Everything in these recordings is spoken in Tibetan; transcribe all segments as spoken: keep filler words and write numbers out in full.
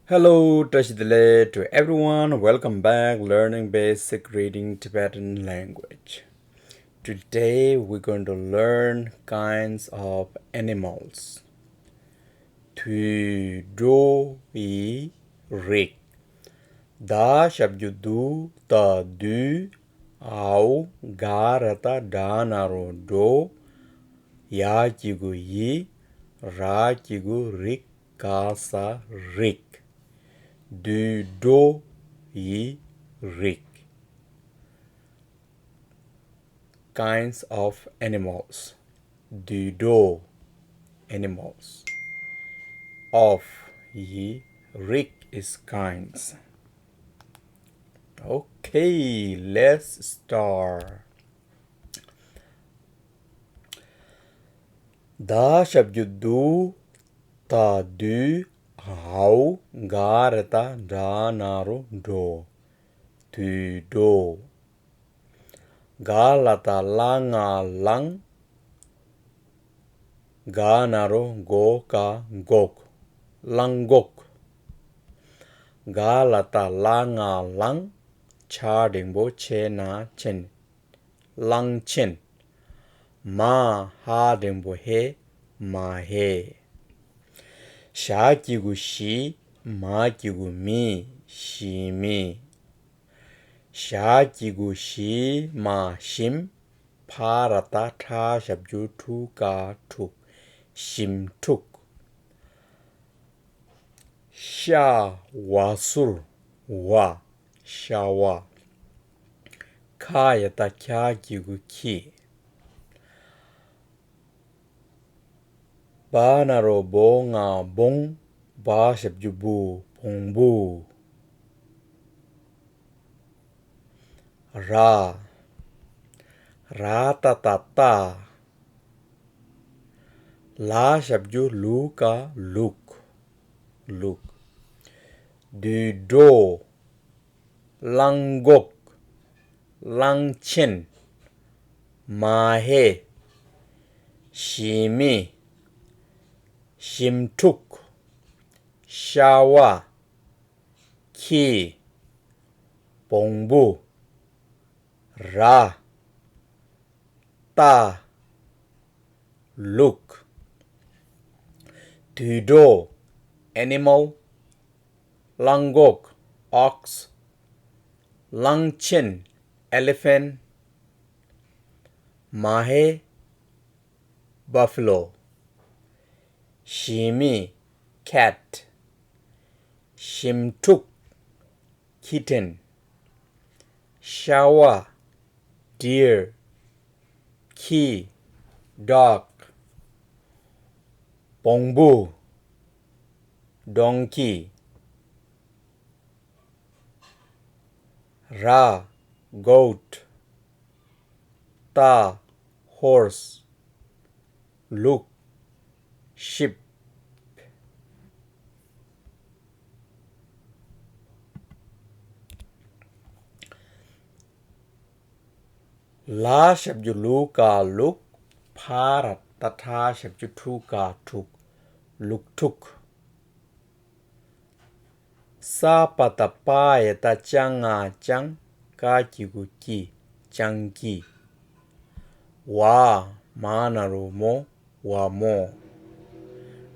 Hello, བཀྲ་ཤིས་བདེ་ལེགས to everyone. Welcome back learning basic reading Tibetan language. Today we're going to learn kinds of animals. དུད་འགྲོ་ཡི་རིགས། ད་ཞབས་ཀྱུ་དུ་ད་དུས། འའོ་ག་ར་ཏ་དྲ་ན་རོ་འགྲོ། ཡ་གི་གུ་ཡི། ར་གི་གུ་རིགས། ག་ས་རིགས། དུད་འགྲོ་ཡི་རིགས། Kinds of animals. དུད་འགྲོ། Animals. Of ཡི། རིགས་is kinds. Okay, let's start. ད་ཞབས་ཀྱུ་དུ། ད་དུས། འའོ་ག་ར་ཏ་དྲ་ན་རོ་འགྲོ། དུད་འགྲོ། ག་ལ་ཏ་གླ་ང་གླང་། ག་ན་རོ་གོ་ག་འགོག། གླང་འགོག། ག་ལ་ཏ་གླ་ང་གླང་། ཆ་འགྲེང་བུ་ཆེ་ན་ཆེན། གླང་ཆེན། མ་ཧ་འགྲེང་བུ་ཧེ། མ་ཧེ། ཞ་གི་གུ་ཞི། མ་གི་གུ་མི། ཞི་མི། ཞ་གི་གུ་ཞི་མ་ཞིམ། ཕ་ར་ཏ་ཕྲ་ཞབས་ཀྱུ་ཕྲུ་ག་ཕྲུག་ཞིམ་ཕྲུག། ཤ་བ་ཟུར་བ། ཤ་བ། ཁ་ཡ་ཏ་ཁྱ་གི་གུ་ཁྱི། བ་ན་རོ་བོ་ང་བོང་། བ་ཞབས་ཀྱུ་བུ། བོང་བུ། ར། ར་ཏ་ཏ་རྟ། ལ་ཞབས་ཀྱུ་ལུ་ག་ལུག། ལུག། དུད་འགྲོ། གླང་འགོག། གླང་ཆེན། མ་ཧེ། ཞི་མི། ཞིམ་ཕྲུག། ཤ་བ། ཁྱི། བོང་བུ། ར། རྟ། ལུག། དུད་འགྲོ། Animal། གླང་འགོག། Ox། གླང་ཆེན། Elephant། མ་ཧེ། Buffalo། ཞི་མི། Cat། ཞིམ་ཕྲུག། Kitten། ཤ་བ། Deer། ཁྱི། Dog། བོང་བུ། Donkey། ར། Goat། རྟ། Horse། ལུག། Sheep། ལ་ཞབས་ཀྱུ་ལུ་ག་ལུག། ཕ་ར་ཏ་ཕྲ་ཞབས་ཀྱུ་ཕྲུ་ག་ཕྲུག་ལུག་ཕྲུག། ས་པ་ཏ་པ་ཡ་ཏ་ཅ་ང་ཅང་། ཀ་གི་གུ་ཀྱི། ཅང་ཀི། བ། མ་ན་རོ་མོ། བ་མོ།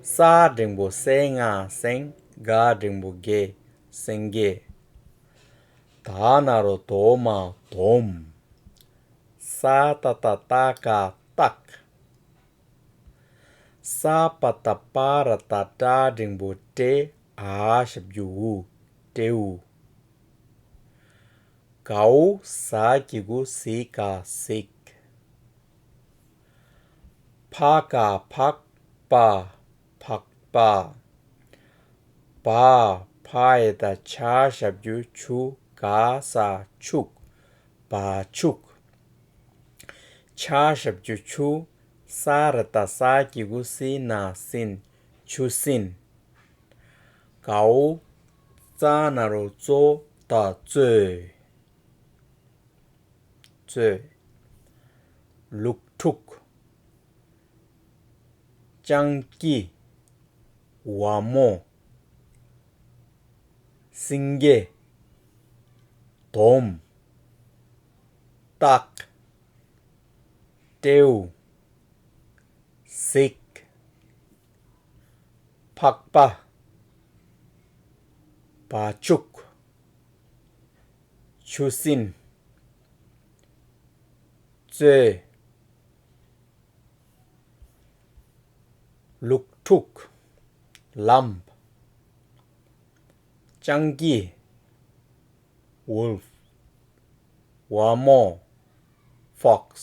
ས་འགྲེང་བུ་ས་ང་སེང་། ག་འགྲེང་བུ་གེ། སེང་གེ། ད་ན་རོ་དོ་མ་དོམ། ས་ཏ་ཏ་རྟ་ག་སྟག། ས་པ་ཏ་པ་ར་ཏ་ཏྲ་འགྲེང་བུ་ཏྲེ། འ་ཞབས་ཀྱུ་འུ། ཏྲེའུ། གའོ་ཟ་གི་གུ་ཟི་ག་གཟིག། ཕ་ག་ཕག། པ། ཕག་པ། བ། ཕ་ཡ་ཏ་ཆ་ཞབས་ཀྱུ་ཆུ། ག་ས་ཕྱུག་བ་ཕྱུག། ཆ་ཞབས་ཀྱུ་ཆུ། ས་ར་ཏ་ས་གི་གུ་སི་ན་སྲིན། ཆུ་སྲིན། གའོ་ཙ་ན་རོ་ཙོ་ད་ཙོས། ཙོས། ལུག་ཕྲུག་ཅང་ཀི། བ་མོ། སེང་གེ་དོམ་སྟག་སྤྲེའུ་གཟིག་ཕག་པ་བ་ཕྱུགས་ཆུ་སྲིན་གཙོད། ལུག་ཕྲུགས་ལམ། སྤྱང་ཀི་wolf། ཝ་མོ་fox།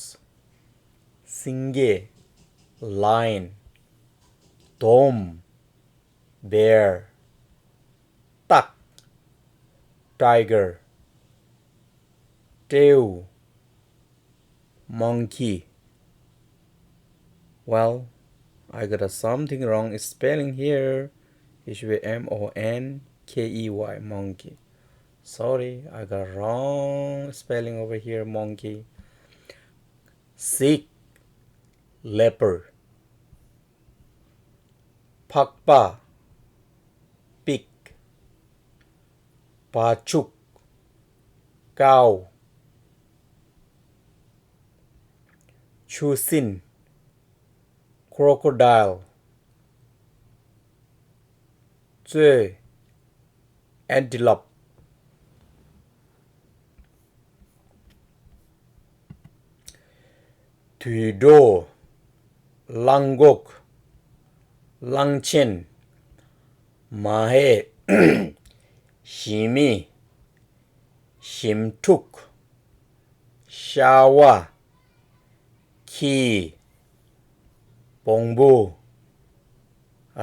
སེང་གེ་lion། དོམ་bear། སྟག tiger། སྤྲེའུ་monkey. Well, I got a something wrong spelling here. It should be M O N K E Y, monkey. Sorry, I got wrong spelling over here, monkey. གཟིག leopard. ཕག་པ pig། བ་ཕྱུགས་cow། ཆུ་སྲིན་crocodile། གཙོད་antelope། དུད་འགྲོ་གླང་གོག་གླང་ཆེན། མ་ཧེ། ཞི་མི། ཞིམ་ཕྲུག་ཤ་བ། ཁྱི། བོང་བུ། ར།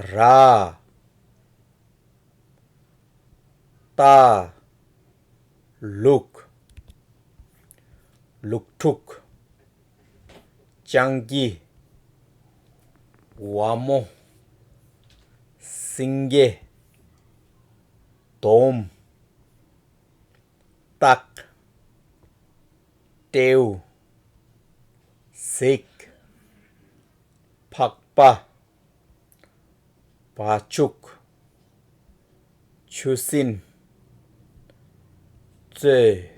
རྟ། ལུག་ལུག་ཕྲུགས། སྤྱང་ཀི། ཝ་མོ། སེང་གེ་དོམ། སྟག་སྤྲེའུ། གཟིག་ཕག་པ། བ་ཕྱུགས། ཆུ་སྲིན། གཙོད།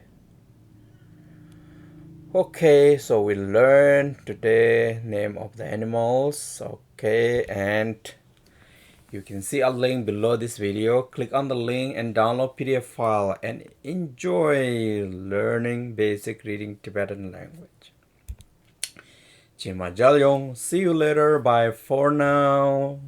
Okay, so we learn today name of the animals. Okay, and you can see a link below this video. Click on the link and download P D F file and enjoy learning basic reading Tibetan language. ཇེ་མ་མཇལ་ཡོང་། See you later. Bye for now.